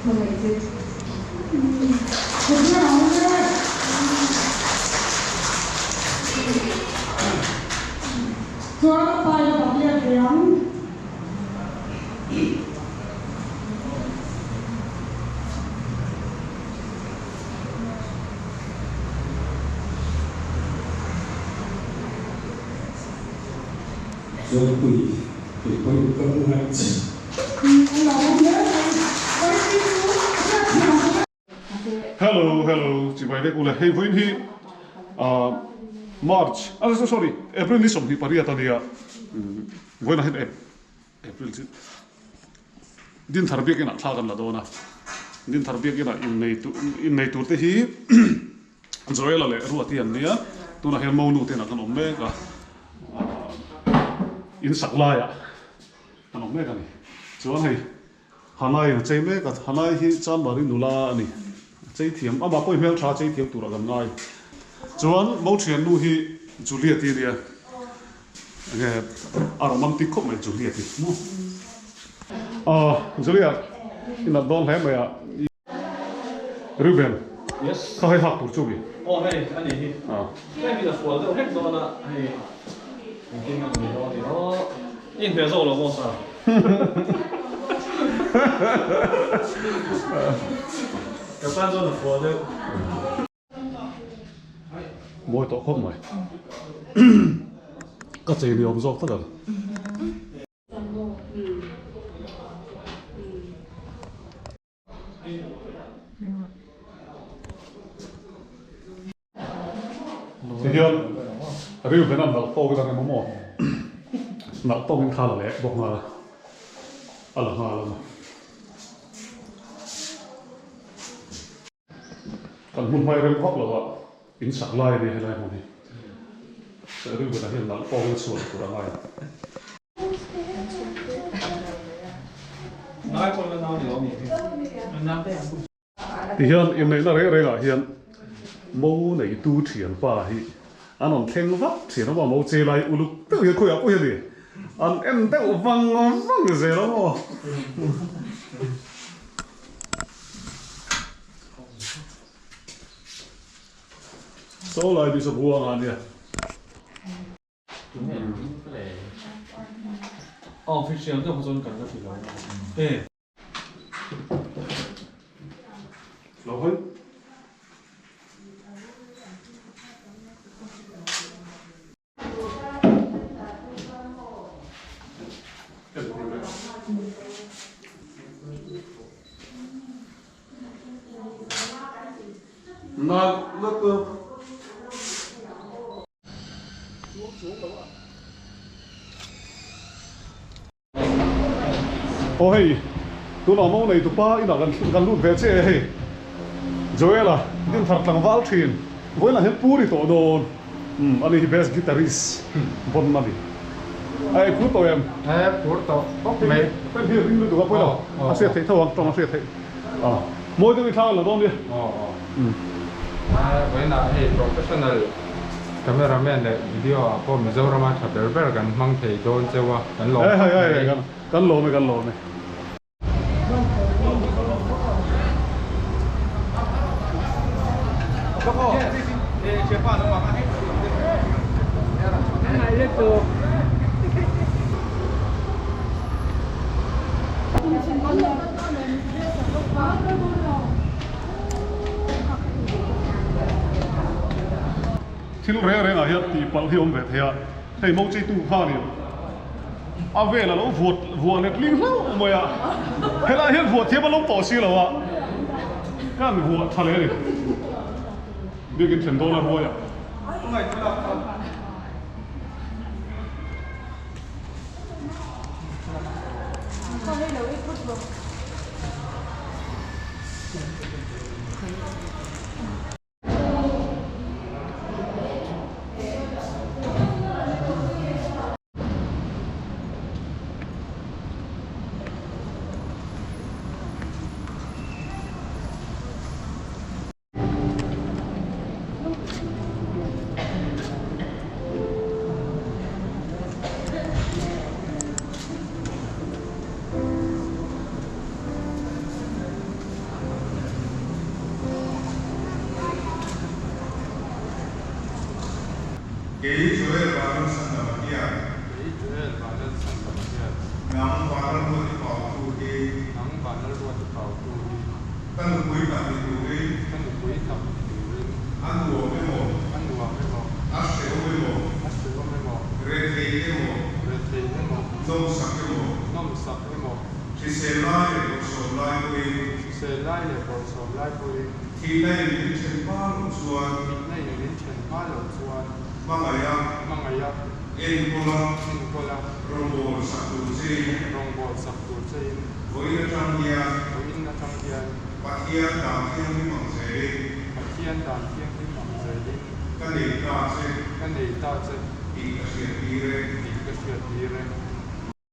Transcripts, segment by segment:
Chuan a pa in a bak let ve ang. Zawlpui kei pawhin ka hmangaih che. Hello hello chibai vek ule hei vawiin hi ah March ah sorry April ni 28 ania vawiinah hian April chu Dinthar biakinah thla kan la dawn a Dinthar biakinah innei tur innei tur te hi Joela leh Ruati an nia tunah hian Monu te inah kan awm mek a ah insak laiah kan awm mek a ni chuan hei Hanai a chei mek a, Hanai hi Chanmari nula a ni. A chei thiam, amah pawh hi hmeltha a chei thiam turah kan ngai. Chuan mo thiannu hi Juliet-i a nia, enge a romantic khawp mai Juliet-i maw? Aw Juliet, i nat dawn hle mai a. Reuben, kha hei hak tur chu mi? Aw hei a ni hi, tlem in a fual deuh hlek dawn a, hei engtin nge ni dawn ni aw. I inhmeh zawk lo maw sir? Ka tan chuan a fual deuh. Mawi tawh khawp mai. Ka chei ni awm zawk tak a ni. Tihian Reuben a nalh tawk in a rem a maw? Nalh tawk in thla la leh bawk nghal a, a la nghal a ni. Kan hmun hmai rem vak lo a, in sak lai a nia helai hmun hi. Reuben-a hian nalh tawk in chhuah tur a ngai a. Tihian inneihna reng rengah hian mo neitu thianpa hi an rawn thleng vak thin a maw, mo che lai uluk deuh hian khawiah pawh hian ni an en deuh vang vang zel a maw. Saw lai bik saw buanga ania. Lo hawi. Na lutuk. Aw hei tunah mo nei tupa inah kan kan lut ve che e hei Joela Dinthar tlangval thin vawiinah hian pur i tawh dawn umm ani hi best guitarist vawn a ni a ei phur tawh em? E phur tawh khawp mai. Hei hi ring lutuk a pawi lo a hriat theih tho ang tawng a hriat theih a mawi deuh i thla lo dawn nia. Aw aw vawiinah hei professional Cameraman leh video ah pawh Mizorama tha ber ber kan hmang thei dawn cheu a, kan lawm khawp mai. Kan lawm e, kan lawm e. Thil reng rengah hian tih palh hi a awm ve thei a, hei mo cheitu khanin a vel a lo vuat vuah let ling hlauh mai a, helaiah hian vuah thiam a lo tawh si lo a, kan vuah tha leh a ni, biakin thlen dawn a ruai a. Kei Joel Vanlalchhandama hian. Kei Joel Vanlalchhandama hian. Nang Vanlalruati Pautu hi. Nang Vanlalruati Pautu hi. Ka nupui tak ni turin. Ka nupui tak ni turin. A nuam emaw. A nuam emaw. A hrehawm emaw. A hrehawm emaw. Rethei emaw. Rethei emaw. Nawmsak emaw. Nawmsak emaw. Hrisel lai leh bawrhsawm lai pawhin. Hrisel lai leh bawrhsawm lai pawhin. Thihna in min then hma loh chuan. Thihna in min then hma loh chuan. Hmangaih a. Hmangaih a. Enkawl a. Enkawl a. Rawngbâwl sak tur chein. Rawngbâwl sak tur chein. Vawiin atang hian. Vawiin atang hian. Pathian dan thianghlim ang zelin. Pathian dan thianghlim ang zelin. Ka nei ta che. Ka nei ta che. Tih ka hriat tir e. Tih ka hriat tir e.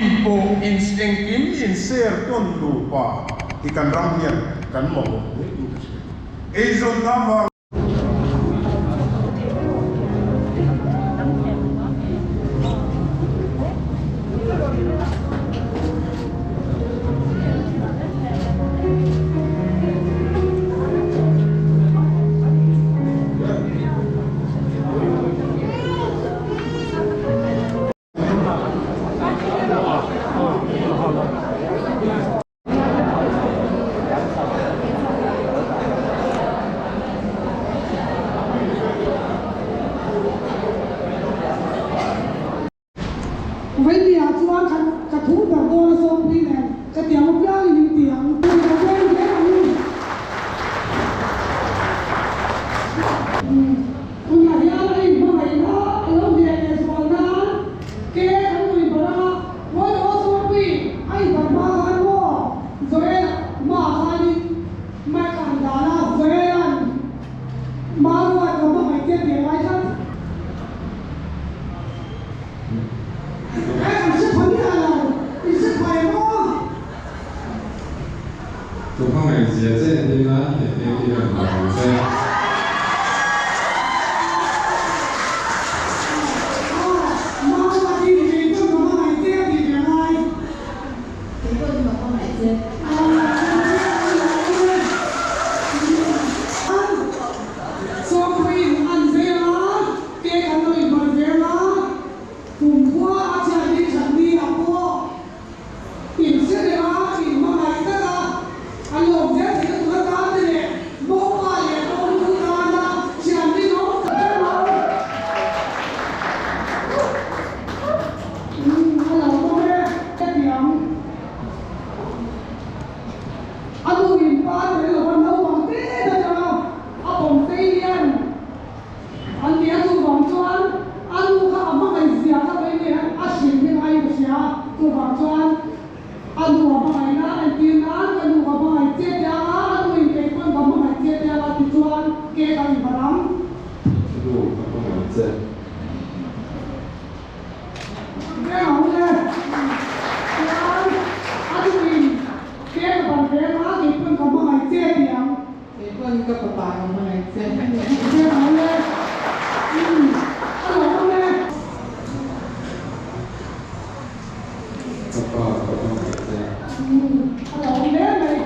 Inpawh in engkim in share tawn nupa hi kan ram hian kan mamawh hle in ka hria. Eizawnna vang. Vainia chuan khat ka thu ber dawn a sawmpui nen ka tiang apiangin in ti ang. Ka veng hle ang. Tunah hian a inhmangaihna a lo hne leh zual nan ke kan nuih bar a, Ngawi aw Sawmpui, a inbar hma khan maw Joel hmaah khanin mic a han dan a, Joel-a'n Maruat ka hmangaih che tih a ngai tlat. Hei an hre pha miah lo, i hre pha em aw? Ka hmangaih zia che entir nan he hmel hi rawn dah ang che. Inhre reng a, inhmangaih tak a, a lawm zel theihna tur atan te leh mopa leh monu tana thian rinawm tak em ang. Umm, a lo awm e, ka ti ang. A nu in pa tel lova naupang te atanga a pawm phei hian An ti a, chuvang chuan a nu kha a hmangaih zia kha mai nge a hrilh hi ngai ka hria, chuvang chuan a nu a hmangaih nan a entir nan ka nu ka hmangaih che tia a, a nu in kei pawn ka hmangaih che tia a ti chuan ke ka inbar ang. Ka nu ka hmangaih che. Reng ang le. Chuan a nu in ke ka bar reng a, kei pawn ka hmangaih che ti ang. Kei pawn ka fapa ka hmangaih che. Reng ang le. Umm a lo awm e. Ka pa ka hmangaih che. Umm a lo awm hle mai.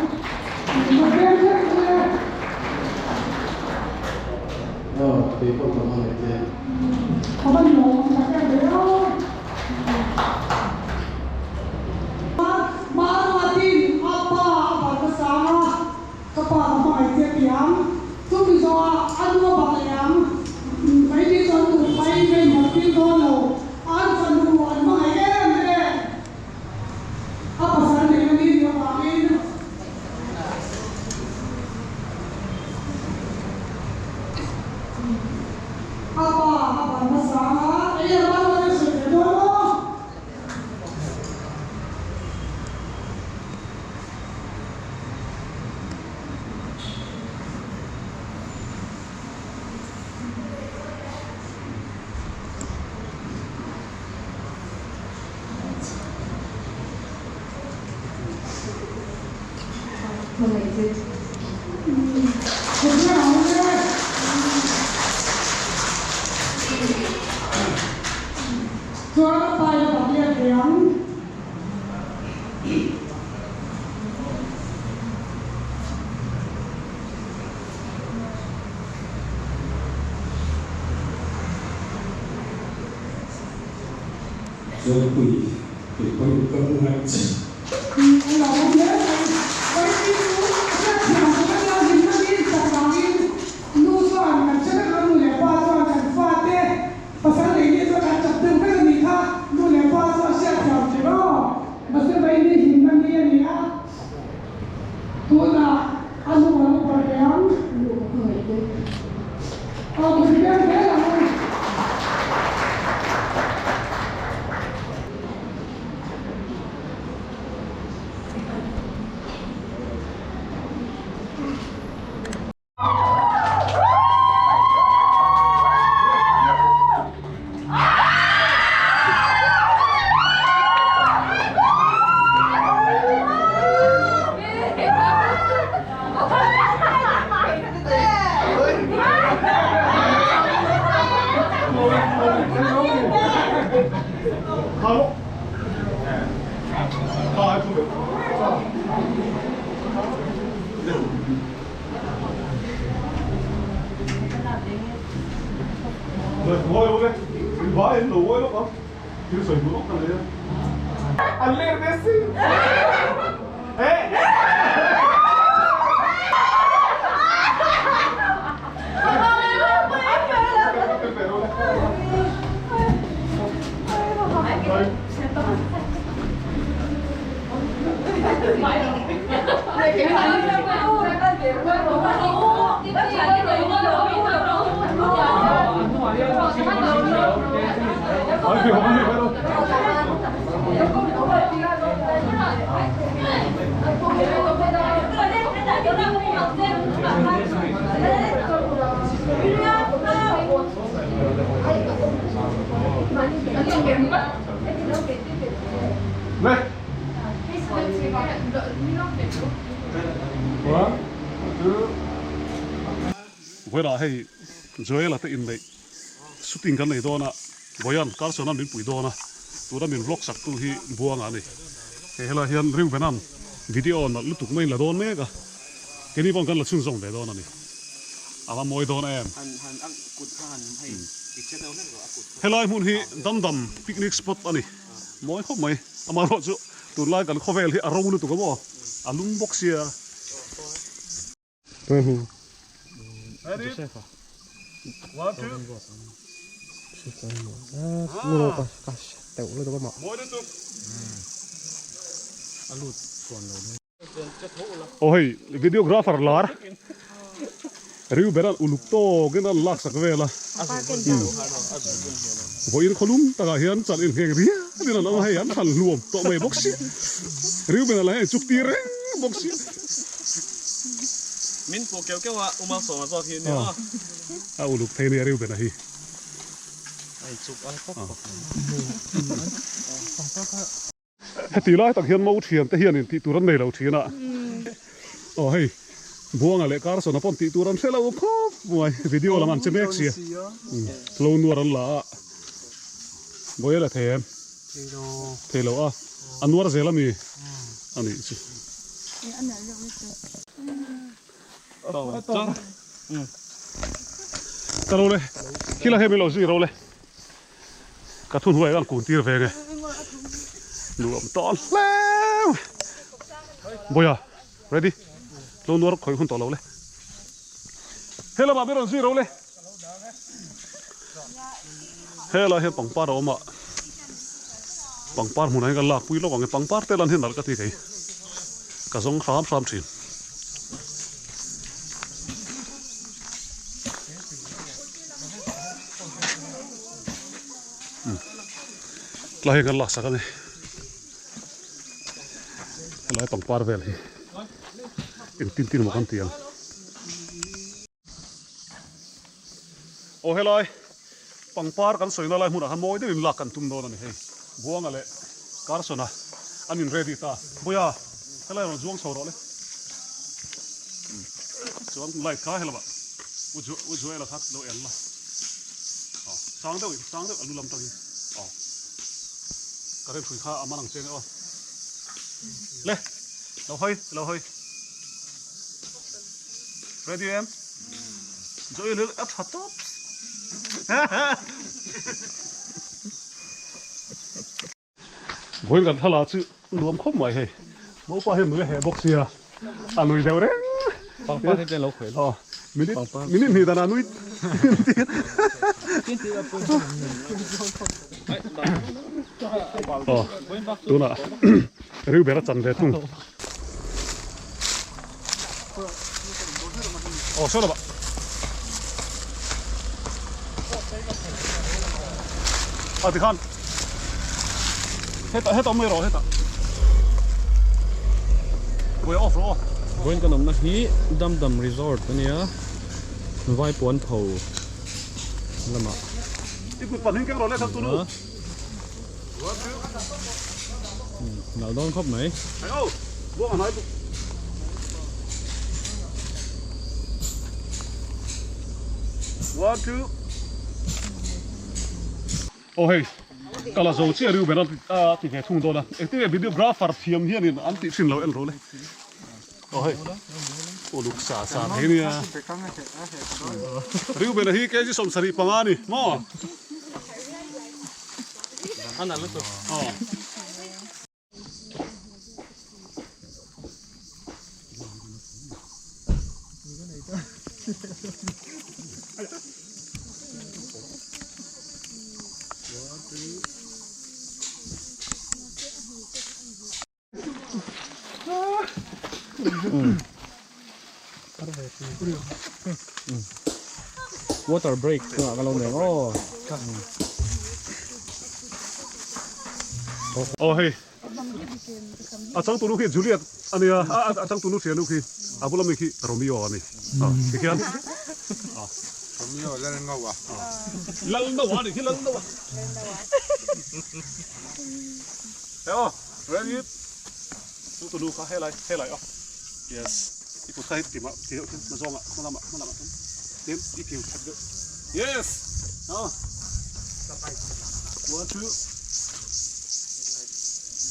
Ka veng hle ang le. Aw, kei pawh ka hmangaih che. Ka va nuam tak em ve aw. Maruatin a pa a ban hmasa a, ka pa ka hmangaih che ti ang. Chumi zawhah a nu a bak leh ang. Mai ni chuan tu phai ka inhmar tir dawn lo. An fanu an hmangaih em em. A pasal neih a ni tih avangin. A pa a ban hmasa a, ei a ban dawn em sawi ve dawn maw? Chuan a pa in a bak let ve ang. Zualpui, kei pawhin ka hmangaih che. A lo awm hle mai. Vawiin chu hriatthiam tur a nia hlimna ni sak vangin nu chuan kan hre vek lo, nu leh pa chuan kan fate pasal nei ni chuan kan tap deuh vek a nih kha, nu leh pa chuan hriatthiam tur aw. Mahse vawiin hi hlimna ni a ni a, tunah a nu a lo barh leh ang. Nu ka hmangaih che. Aw ka hre vek zel ang. Vawilah hei Joel-a te inneih shooting kan nei dawn a, Vawian Carson-a min pui dawn a, tuna min vlog sak tu hi Buanga a ni. Hei helai hian Reuben-a'n video nalh lutuk mai in la dawn mek a, keini paw'n kan la chhunzawm ve dawn a ni. A va mawi dawn em? Helai hmun hi Damdam picnic spot a ni. Mawi khawp mai. Amaherawhchu tunlai kan khawvel hi a ro lutuk a maw? A lum bawk sia. Joseph-a. Aw hei videographer lar Reuben-a'n uluk tawkin a lak sak vel a. Vawiin khawlum takah hian chan inheng riat in an awm a, hei an thlan hluam tawh mai bawk si. Reuben-a lah hian chuk tir reng bawk si. Min puh keuh keuh a, Umal Sawma zawk hi nia. A uluk thei nia Reuben-a hi. A inchuk al pawp pawp mai. Heti lai tak hian mo thian te hianin tih tur an nei lo thin a. Aw hei Buanga leh Carson-a pawn tih tur an hre lo khawp mai. Video lam an che mek sia. Lo nuar an la a. Buai a la thei em? Thei lo a. A nuar zel a mi? A nih chu. Ka lo le. Khila hei min lo zui ro le. Ka thu hnuai an kun tir ve nge. Nuam tawn hle mai. Bawiha, ready? Lo nuar khawih hun tawh lo le. He lamah min rawn zui ro le. Helai hian pangpar a awm a. Pangpar hmunah hian ka lak pui lawk ang e. Pangpar te lan hi nalh ka ti thei. Ka zawng hram hram thin. Tlai hi kan laksak a ni helai pangpar vel hi engtin tin maw kan ti ang aw helai pangpar kan sawina lai hmunah khan mawi deuhin lak kan tum dawn a ni hei Buanga leh Carson-a an in ready ta Buia helai rawn zuang chho rawh le chuan light kha helama U Joel-a kha lo en la. Aw, sang deuh in, sang deuh a lu lam tangin. Aw, ka remhrui kha a man ang che nge aw. Le, lo hawi, lo hawi. Ready em? Joel hi a tha tawp. Vawiin kan thla chu nuam khawp mai hei. Mopa hian nui a heh bawk sia a nui deuh reng. Pangpar hi te lo khawih lo. Minute minute hnih danah nui Aw tunah riu ber a chan ve thung. Aw saw lova. A tikhan heta heta awm mai rawh heta. Buai off rawh aw. Vawiin kan awmna hi Damdam Resort a nia, Vaipuan tho lamah. I kut pahnih keng rawh le thang tunu. Nalh dawn khawp mai. Aw hei ka la zo chiah riu ber a ti ve thung dawn a engtin nge videographer thiam hianin an tih thin lo en rawh le aw hei uluk sa sa thei nia riu ber hi kg 75 a ni maw. Water break chungah ka lo nei aw. Aw hei a changtunu khi Juliet a nia a changtunu thianu khi a bula mi khi Romeo a ni tikhian Romeo Lalngawa Lalngawa a ni khi Lalngawa Aw ready Changtunu kha helai helai aw yes i kut kha hi ti mah ti deuh hian hma zawngah hma lamah hma lamah hian tin i kiu that deuh yes aw one two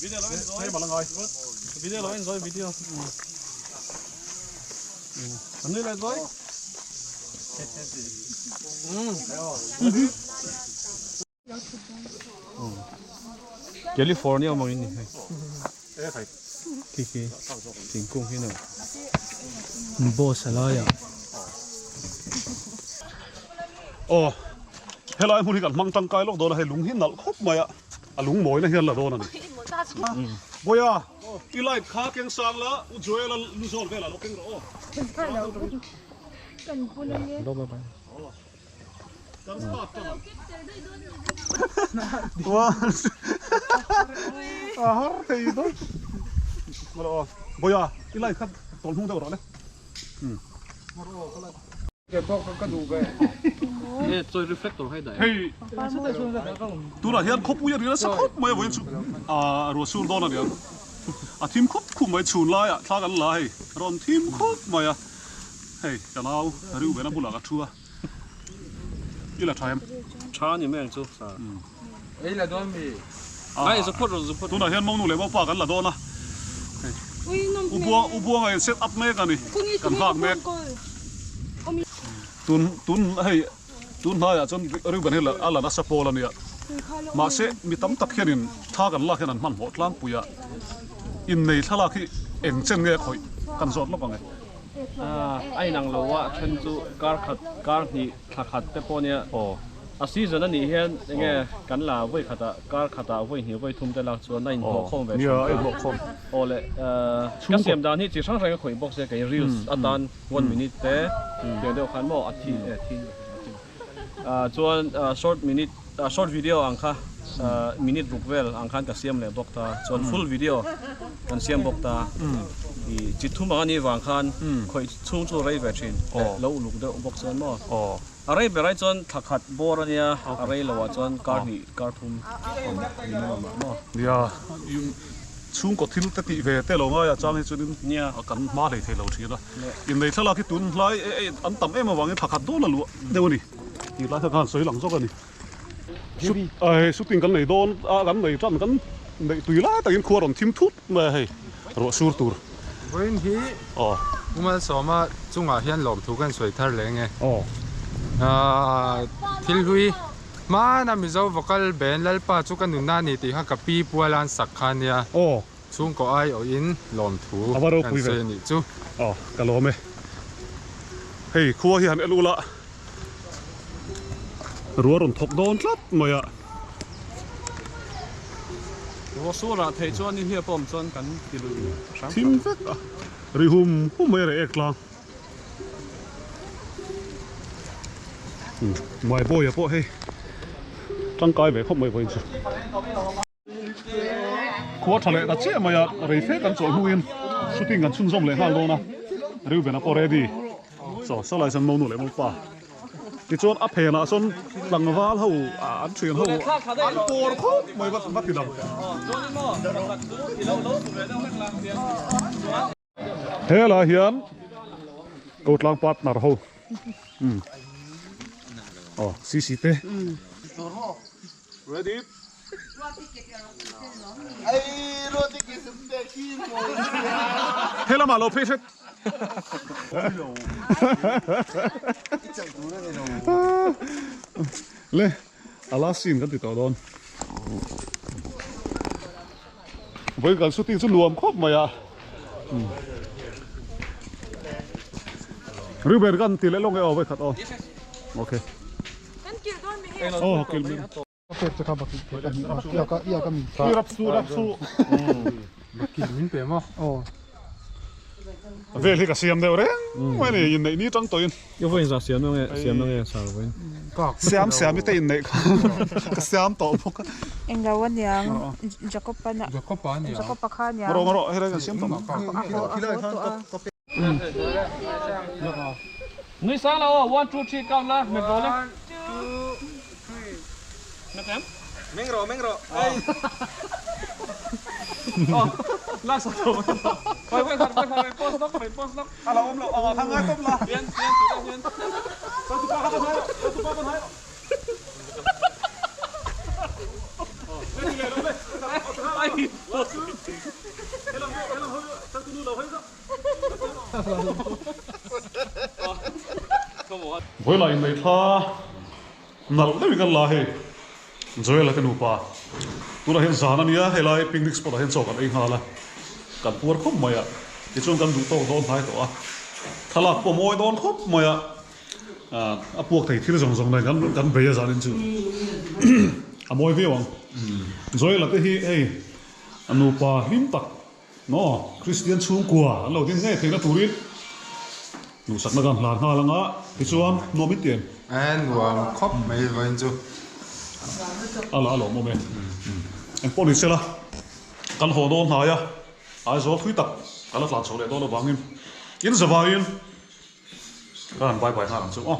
Video lo enjoy hei mah la ngai video lo enjoy video an nui leh zawi California awm angin ni hei khi khi thingkung hi nalh boss a laiah. Aw helai hmun hi kan hmang tangkai lawk dawn a hei lung hi nalh khawp mai a a lung mawina hian la dawn a ni. Bawiha i light kha keng sang la u Joel-a lu zawn velah lo keng rawh aw. Bawiha i light kha tawl hnung deuh rawh le. Hei tunah hian khawpui a ri nasa khawp mai a vawiin chu ruah sur dawn a ni ang a thim khup khup mai chhun laiah thla kan la hei rawn thim khup mai a hei ka nau Reuben a bulah ka thu a. I la tha em? Tha a ni mai ang chu sa. Ei la dawn mi? Ai zu phawt rawh zu phawt. Tunah hian mawngnu leh mawpa kan la dawn a. U Buang U Buanga in set up mek a ni. Kan nghak mek. Tun tun hei tun hnaiah chuan Reuben hi a la nasa pawl a nia. Mahse mi tam tak hianin thla kan lak hian an hmanhmawh tlangpui a. Innei thlalak hi eng chen nge a khawih kan zawt lawk ang e. A inang lo a, a then chu kar khat, kar hnih, thla khat te pawh nia. A season a nih hian enge kan la vawi khatah, kar khatah vawi hnih vawi thum te lak chuan a inhlawh khawm ve thin ta. Aw le, ka siam dan hi chi hrang hrang a khawih bawk se kei reels atan one minute te tiang deuh khan maw a thi e thi chuan short minute short video ang kha minute ruk vel ang khan ka siam leh bawk ta chuan full video kan siam bawk ta i chi thum ang anih vang khan khawih chhung chu rei ve thin lo uluk deuh bawk chuan maw a rei ber ai chuan thla khat bawr ania a rei loh ah chuan kar hnih kar thum minimum ah maw. Nia chhungkaw thil te tih ve te lo ngai a chang hi chuanin kan hma hlei thei lo thin a. Innei thlalak hi tun hlai an tam em avangin thla khat dawn a luah deuh a ni tih lai kha khan sawi lang zawk a ni. Shooting kan nei dawn a kan nei tan kan neih tui lai takin khua rawn thim thut mai a hei ruah sur tur. Vawiin hi Pu Malsawma chungah hian lawmthu kan sawi thar leh nge? Thil hlui. Hmana Mizo vocal band Lalpa chu ka nunna a ni tih kha ka pi puala an sak kha ania. Aw. Chhungkaw aiawhin lawmthu A va kan ropui ve. sawi a nih chu. Aw, ka lawm e. Hei khua hi han el ula ruah rawn thawk dawn tlat mai a. Ruah surah theih chuan ni hliap awm chuan kan ti lui hram hram. Thim vek a, ri hum hum mai a reh ek tlang. My boy a pawh hei tangkai ve khawp mai vawiin chu. Khua tha leh ta chiah mai a, rei fe kan chawlh hnuin shooting kan chhunzawm leh nghal dawn a, Reuben a pawh ready. Chaw salai chuan monu leh mopa tichuan a phenah chuan tlangval ho an thian ho an pawr khawp mai va ti dang. Helai hian Kotlang partner ho umm aw CC te ready helamah lo phei hret le a last scene kan ti tawh dawn. Vawiin kan shooting chu nuam khawp mai a. Reuben kan ti leh lawng e aw vawikhat aw. Okay. Kan kilh dawn mi hei. Aw kilh mi. Rap su rap su. Bakilh min pe maw? Aw. Vel hi ka siam deuh reng mai a ni inneih ni tang tawhin. I vawiin zah siam nge siam nge sar vawiin. Siam siam i te inneih kha ka siam tawh bawk a. Englo a niang Jacob-a na Jacob-a a niang. Jacob-a kha a niang. Rawh rawh helai kan siam tawh mai. A haw a haw tawh a. Nui sang la aw one two three count la hmet rawh le. One two three. Hmet em? Meng rawh meng rawh. Aw last a tawh mai tawh. Hawi hawi khat hawi khat hawi pause lawk hawi pause lawk. A lo awm loh ang ah kha ngai tawp la. Pian pian tih deuh hian. Chatupa kha ban hai rawh chatupa ban hai rawh. Vawilah inneih thla nalh deuhin kan la hei Joel a te nupa tunah hian zan a nia helai picnic spot ah hian chaw kan ei nghal a kan puar khawp mai a tichuan kan duh tawk dawn hnai tawh a thlalak pawh mawi dawn khawp mai a a puak thei thil zawng zawng nen kan kan bei a zanin chu a mawi viau ang Joel a te hi hei a nupa hlim tak Maw Kristian chhungkua an lo ding ngei theihna turin duhsakna kan hlan nghal anga tichuan nuam in tian. E nuam khawp mai vawiin chu. A la alawm awm e. Engpawh ni sela kan haw dawn hnai a, Aizawl thui tak kan la tlan chho leh dawn avangin in zavaiin kan han bye bye nghal ang chu aw.